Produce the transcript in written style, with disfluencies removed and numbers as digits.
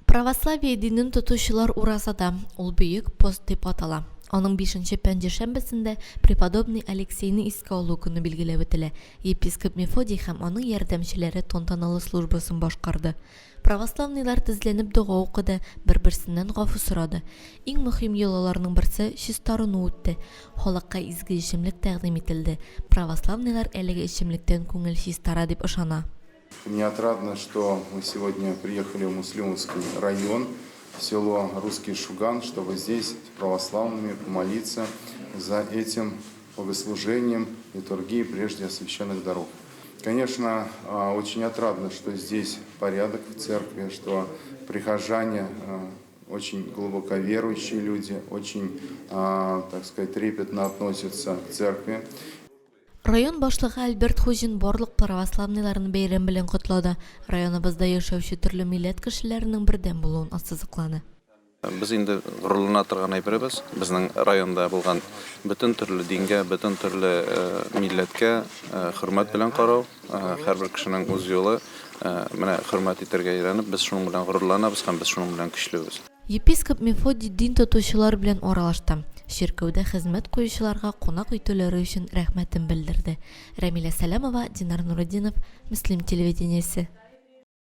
Православие динен тотучылар уразада, ул Бөек пост дип атала. Аның бишенче пәнҗешәмбесендә преподобный Алексейны искә алу көне билгеләп үтелә. Епископ Мефодий һәм аның ярдәмчеләре тантаналы службасын башкарды. Православныйлар тезләнеп дога укыды, бер-берсеннән гафу сорады. Иң мөһим йолаларның берсе, чистарыну үтте. Халыкка изге эчемлек тәкъдим ителде. Православныйлар әлеге эчемлектән күңел чистара дип ышана. Мне отрадно, что мы сегодня приехали в Муслюмовский район, в село Русский Шуган, чтобы здесь с православными помолиться за этим богослужением литургии прежде освященных даров. Конечно, очень отрадно, что здесь порядок в церкви, что прихожане очень глубоко верующие люди, очень, так сказать, трепетно относятся к церкви. Район башлыгы Альберт Хуҗин барлык православныйларны бәйрәм белән котлады, районыбызда яшәүче төрле милләт кешеләренең бердәм булуын ассызыклады. Без инде горурлана торган әйберебез, безнең районда булган бөтен төрле дингә, бөтен төрле милләткә хөрмәт белән карау, һәрбер кешенең үз юлы, менә хөрмәт итәргә өйрәнеп, без шуның белән горурланабыз һәм без шуның белән көчлебез. Епископ Мефодий дин тотучылар белән аралашты, чиркәүдә хезмәт куючыларга кунак итүләре өчен рәхмәтен белдерде. Рәмилә Сәләмова, Динар Нуретдинов, Мөслим телевидениесе.